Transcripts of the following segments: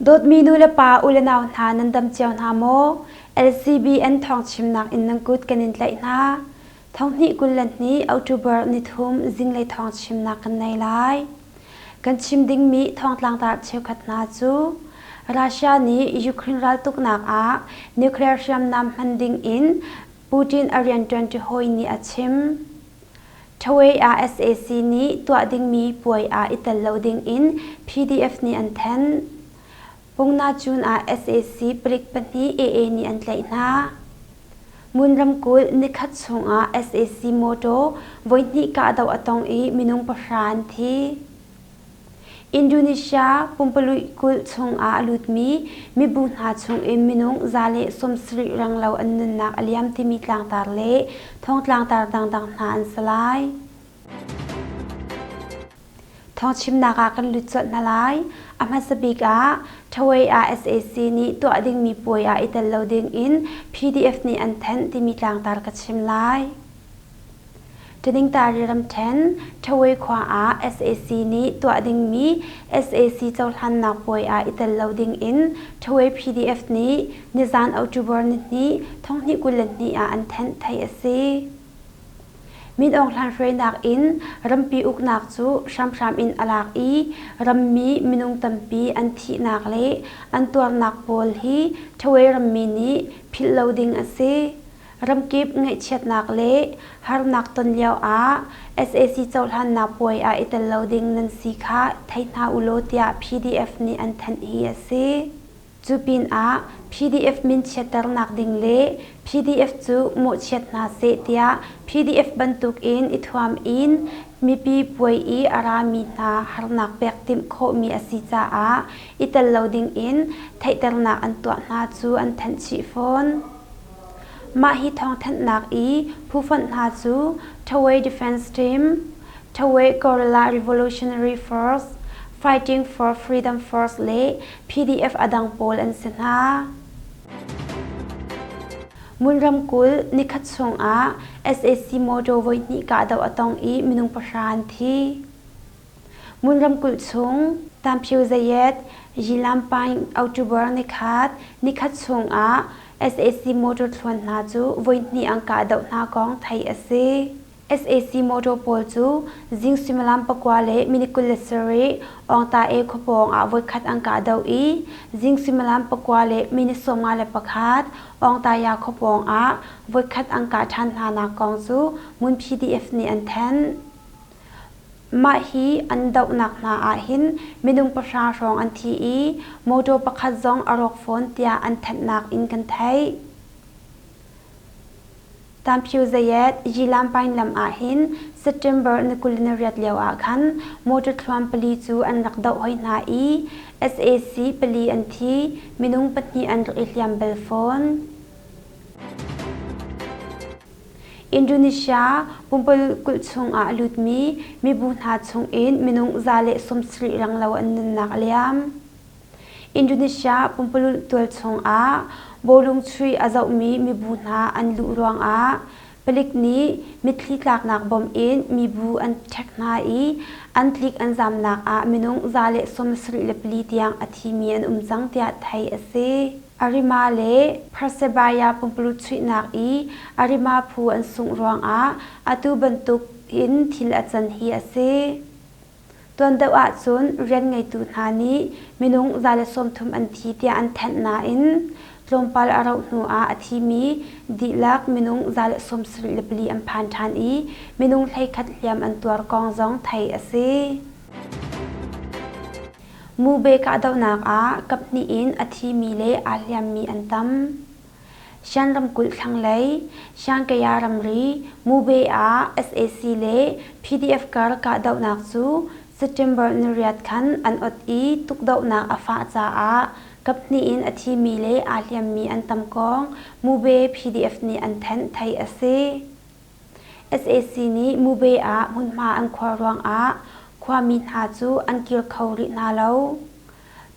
Dawtmi nu le pa u le nau hna nan dam cio hna maw? LCBN thawngchimnak in nan kut kan in tlaih hna. Thonghnih 22 October nithum zinglei thawngchimnak kan nei lai. Kan chim dingmi thawngtlangtar cheukhat hna cu Russia nih Ukraine raltuknak ah nuclear hriamnam hman ding in Putin a rianṭuanṭi hawi nih a chim. Thawei ah sac nih tuah dingmi puai ah i tel lo dingin PDF nih an thanh. Pungnacun ah sac palik pahnih AA nih an tlaih hna. Ngun ramkulh nikhat chungah sac mawṭaw voihnih kahdoh a tong i minung pahra an thi. Indonesia pumpululh kulh chungah a lutmi mibu hna chungin minung 170 renglo an nunnak a liam timi tlangtar le thongtlangtar dangdang hna an si lai. Thawngchimnak ah kan lut colh hna lai. A hmasa bik ah Thawei ah sac nih tuah dingmi puai ah i tel lo dingin PDF nih an thanh timi tlangtar ka chim lai. Taningtari ramṭhen Ṭhawei khua ah sac nih tuah dingmi sac cohlannak puai ah i tel lo dingin Ṭhawei PDF nih nizan October nihnih thonghnih 22 ah an thanh theih a si. Min Aung Hlaing hruainak in rampi uknak cu hramhram in a lak i rammi minung tampi an thihnak le an tuarnak pawl hi Ṭhawei rammi nih philh lo ding a si. Ramkip ngaihchiatnak le harnak ton lio ah sac cohlannak puai ah i tel lo ding nan si kha thei hna ulaw tiah PDF nih an thanh hi a si. Cu pinah PDF min chiatternak ding le PDF cu mawhchiat hna seh tiah PDF bantukin i thuam in mipi puai i a rami hna harnak pek timh khawhmi a si caah i tel lo dingin theihternak an tuah hna cu an thanh chih fawn. Mah hi thawngthanhnak i phufonh hna cu Thawei Defense Team, Thawei Guerrilla Revolutionary Force, Fighting for Freedom Force le PDF a dang pawl an si hna. Ngun ramkulh nikhat chungah sac motor voihnih kahdoh a tong i minung pahra an thi. Ngun ramkulh chung Tamphiu Zayet Yilampaing October nikhat nikhat chungah sac motor thluan hna cu voihnih an kahdoh hna kong theih a si. Sac motor pawl cu zing suimilam pakua le minute 27 Awngta-e khuapawng ah voikhat an kahdoh i zing suimilam pakua le minute 51 Awngtaya khuapawng ah voikhat an kah ṭhan hna nak kong cu Ngun PDF nih an thanh. Mah hi an dohnak hna ahhin minung pahra hrawng an thi i motor pakhat zong a rawk fawn tiah an thanhnak in kan theih. Tamphiu Zayet Yilampain lam ahhin September ni 28 lio ah khan motor thluan pali cu an rak doh hoi hna i sac pali an thi, minung pahnih an rak i hliam bal fawn. Indonesia pumpululh kulh chungah a lutmi mibu hna chungin minung 170 renglo an nunnak a liam. Indonesia pumpululh tual chungah bawlung chuih a zohmi mibu hna an luh ruangah palik nih mitthli tlaknak bom in mibu an ṭhek hna i an tlik an zamnak ah minung 174 tiang a thimi an um cang tiah theih a si. Arima le Persebaya pumpululh chuihnak i Arima phu an sungh ruangah atu bantuk in thil a can hi a si. Tuan deuh ahcun rian ngeitu hna nih minung 130 an thi tiah an thanh nain tlawmpal a rauh hnu ah a thimi dihlak minung 174 an phan ṭhan i minung 11 hliam an tuar kong zong theih a si. Mube kahdohnak ah kaphnih in a thimi le aa hliammi an tam. Shan ramkulh thlanglei, Shangkaya ramri, Mube ah sac le PDF kar kahdohnak cu September niriat khan an ot i tukdohnak a fah caah kaphnih in a thimi le aa hliammi an tam kong Mube PDF nih an thanh theih a si. Sac nih Mube ah hmunhma an khuar ruangah khuami hna cu an kir kho rih hna lo.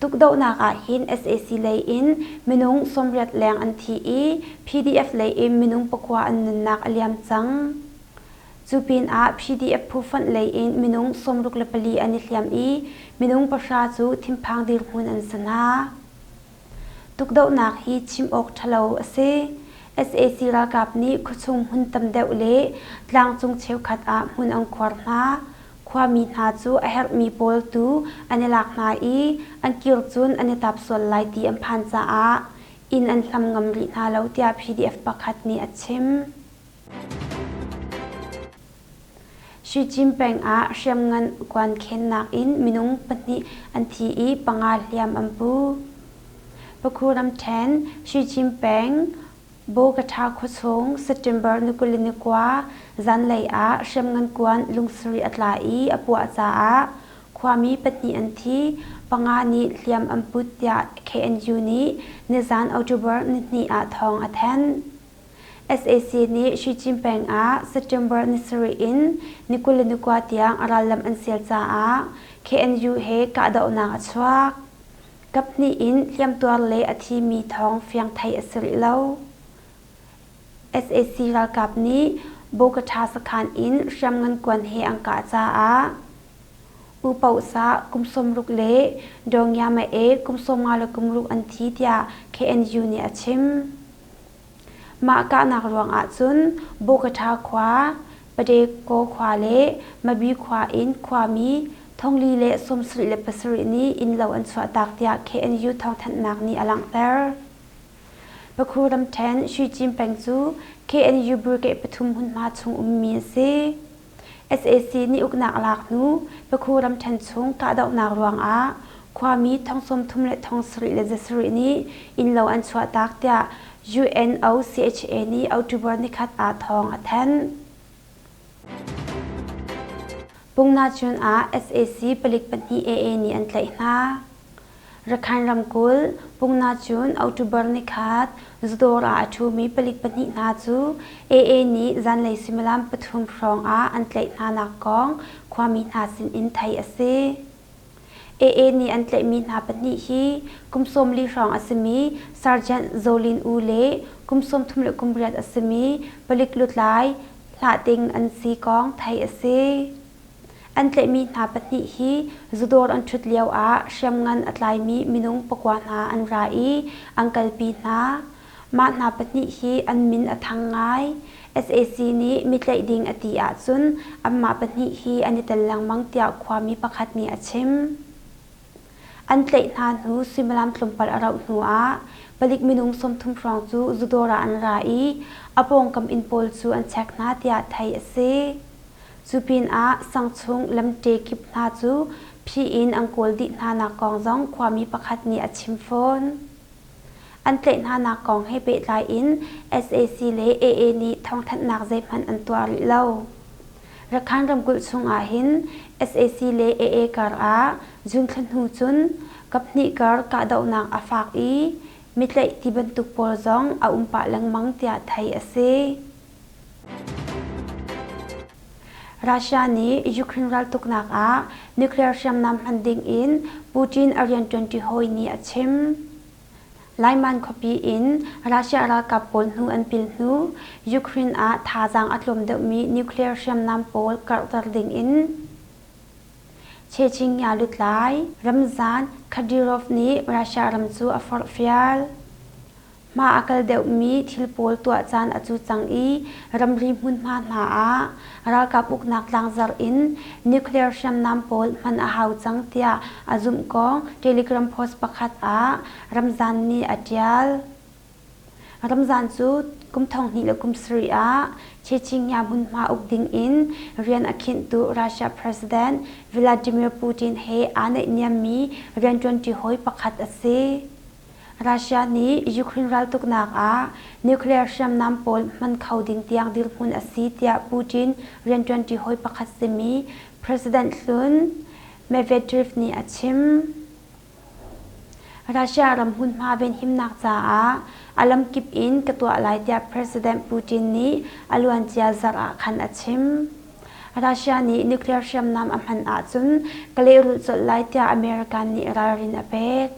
Tukdohnak ah hin sac lei in minung 80 leng an thi i PDF lei in minung pakua an nunnak a liam cang. Cu pinah PDF phufonh lei in minung 64 an i hliam i minung pahra cu thinphang dirhmun an si hna. Tukdohnak hi chim awk ṭhalo a si. Sac ralkap nih khuachung hmun tam deuh le tlangcung cheukhat ah hmun an khuar hna. Khuami hna cu a herhmi pawl tu an i lak hna i an kir cun an i tap sual lai ti an phan caah inn an hlam ngam rih hna lo tiah PDF pakhat nih a chim. Shijin peng ah hriamngan kuan khennak in minung pahnih an thi i panga hliam an pu. Pakhu ramṭhen Shijin peng Bogotá khuachung September ni 29 zanlei ah hriamngan kuan lungsarih a tla i a puah caah khuami pahnih an thi, panga nih hliam an put tiah KNU nih nizan October nihnih ah thawng a thanh. Sac nih Shijin peng ah September ni sarih in ni 29 tiang rallam an sial caah KNU he kahdohnak a chuak. Kaphnih in hliamtuar le a thimi thawng fiang theih a si rih lo. Sac ralkap nih Bogotá sakhan in hriamngan kuan he an kah caah U Paoh kum 60 le Daw Ngia Mae kum 56 an thi tiah KNU nih a chim. Mah kahnak ruang ahcun Bogotá khua, Padeko khua le Mabi khua in khuami thongli le 77 nih innlo an chuahtak tiah KNU thawngthanhnak nih a langhter. Pakhu ramṭhen Shuicin peng cu KNU brigade pathum hmunhma chung ummi a si. Sac nih uknak a lak hnu Pakhu ramṭhen chung kahdohnak ruangah khuami thong 30 le thong 7 le 7 nih innlo an chuahtak tiah UNOCHA nih October nikhat ah thawng a thanh. Pungnachun ah sac palik pahnih AA nih an tlaih hna. Rakhine ramkulh Pungnachun October nikhat Zudawr ah a ṭhumi palik pahnih hna cu AA nih zanlei suimilam pathum hrawng ah an tlaih hnanak kong khuami hna sinin theih a si. AA nih an tlaihmi hna pahnih hi kum 40 hrawng a simi Sergeant Zaw Lin U le kum 38 a simi palik lutlai Hlah Ting an si kong theih a si. An tlaihmi hna pahnih hi zudawr an ṭhut lioah hriamngan a tlaimi minung pakua hna an ra i an kalpi hna. Mah hna pahnih hi an min a thang ngai. Sac nih mi tlaih ding a ti ahcun anmah pahnih hi an i tel lengmang tiah khuami pakhat nih a chim. An tlaih hna hnu suimilam tlawmpal a rauh hnuah palik minung 30 hrawng cu zudawr ah an ra i a pawngkam inn pawl cu an check hna tiah theih a si. Cu pinah sangchung lamṭe kip hna cu phi in an kawl dih hnanak kong zong khuami pakhat nih a chim fawn. An tlaih hnanak kong he pehtlai in sac le AA nih thawngthanhnak zeihmanh an tuah rih lo. Rakhine ramkulh chung ahhin sac le AA kar ah June thla hnu cun kaphnih kar kahdohnak a fak i mitlaih ti bantuk pawl zong a um pah lengmang tiah theih a si. Russia nih Ukraine raltuknak ah nuclear hriamnam hman ding in Putin a rianṭuanṭi hawi nih a chim. Lyman khuapi in Russia ralkap pawl hnu an pil hnu Ukraine ah thazaang a tlawm deuhmi nuclear hriamnam pawl karhter ding in Chechnya lutlai Ramzan Kadyrov nih Russia ram cu a forhfial. Hma a kal deuhmi thil pawl tuah caan a cu cang i ramri hmunhma hna ah ralkap uknak tlangzarh in nuclear hriamnam pawl hman a hau cang tiah a zumh kong Telegram post pakhat ah Ramzan nih a ṭial. Ramzan cu kum 2007 ah Chechnya hmunhma uk ding in rian a khinhtu Russia President Vladimir Putin he aa naihniammi rianṭuanṭi hawi pakhat a si. Russia nih Ukraine raltuknak ah nuclear hriamnam pawl hman kho ding tiang dirhmun a si tiah Putin rianṭuanṭi hawi pakhat simi President hlun Medvedev nih a chim. Russia ram hmunhma venhimnak caah a lamkip in ka tuah lai tiah President Putin nih a luancia zarh ah khan a chim. Russia nih nuclear hriamnam a hman ahcun ka lehrulh colh lai tiah American nih ralrin a pek.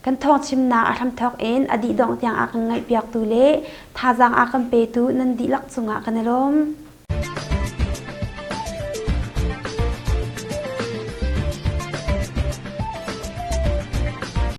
Kan thawngchimnak a hramthawk in a dihdongh tiang a kan ngaihpiaktu le thazaang a kan petu nan dihlak cungah kan i lawm.